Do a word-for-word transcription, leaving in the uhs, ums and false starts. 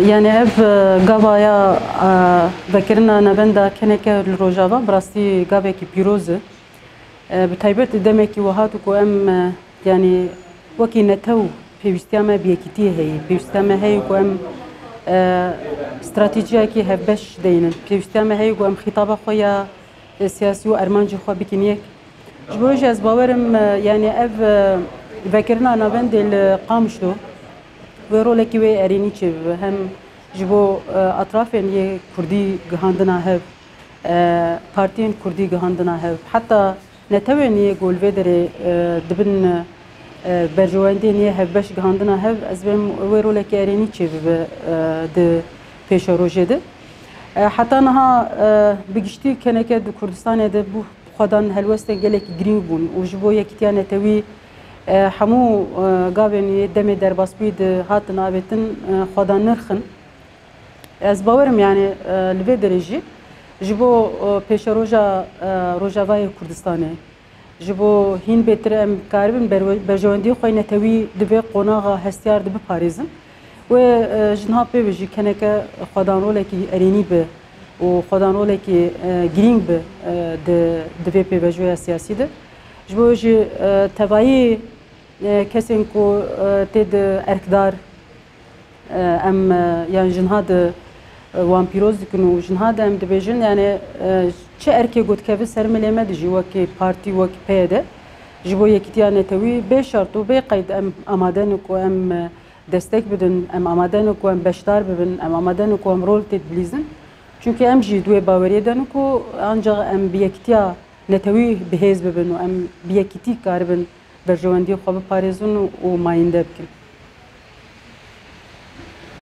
Yani ev e, gava ya e, vekirina navenda K N K li Rojava bi rastî gavekî pîroz e. E, Bi taybet demekî wiha tu ku em e, yani wekî netew pêwîstiya me bi yekîtiyê heye. Pêwîstiya me heye ku em e, stratejiyekî hevbeş deynin. Pêwîstiya me heye ku em xîtaba xwe ya e, siyasî û armancê xwe bikin yek. Ji bo jî ez bawerim e, yani ev e, vekirina navendê li Qamişlo wê rolekî wê erênî çêbibe. Hem ji bo e, etrafên yê kurdî gihandina hev, e, partiyên kurdî gihandina hev, heta netewên yê ku li vê derê e, dibin e, berjewendiyên yê hevbeş gihandina hev, ez bêm wê rolekî erênî çêbibe e, di pêşerojê de. E, heta niha e, bi giştî K N K di Kurdistanê de bû xwedan helwestên gelekî girîng bûn û ji bo yekîtiya netewî e, hemû e, gavên yê demê derbasbûyî de hatin avêtin e, xwedan nirxin. Ez bawerim yani e, li vê derê jî ji bo e, pêşeroja e, Rojavayê Kurdistanê, ji bo hîn bêtir em karibin berwe-, berjewendiyê xwe netewî di vê qonaxa hestiyar de biparêzin. Wê e, ji niha pê ve jî K N K xwedan rolekî erênî bi û xwedan rolekî e, girîng bi e, di, di vê pêvajoya siyasî de. Ji bo jî e, tevayî e, kesên ku e, tê di erkdar e, em e, yan ji niha di e, wan pîroz dikin û ji niha de em dibêjin, yani e, çi erkê ku dikeve ser milê me de jî wekî partî, wekî P Y D, ji bo yekîtiya netewî bê şert û bê qeyd em amade ne ku em e, destek bidin, em amade ne ku em beşdar bibin, em amade ne ku em rol tê dibilîzin. Çunke em jî di wê baweriyê de ne ku ancak em bi yekîtiya netewî bi hêz bibin û em bi yekîtî karibin berjewendiyê xwe biparêzin û, û mayînde bikin.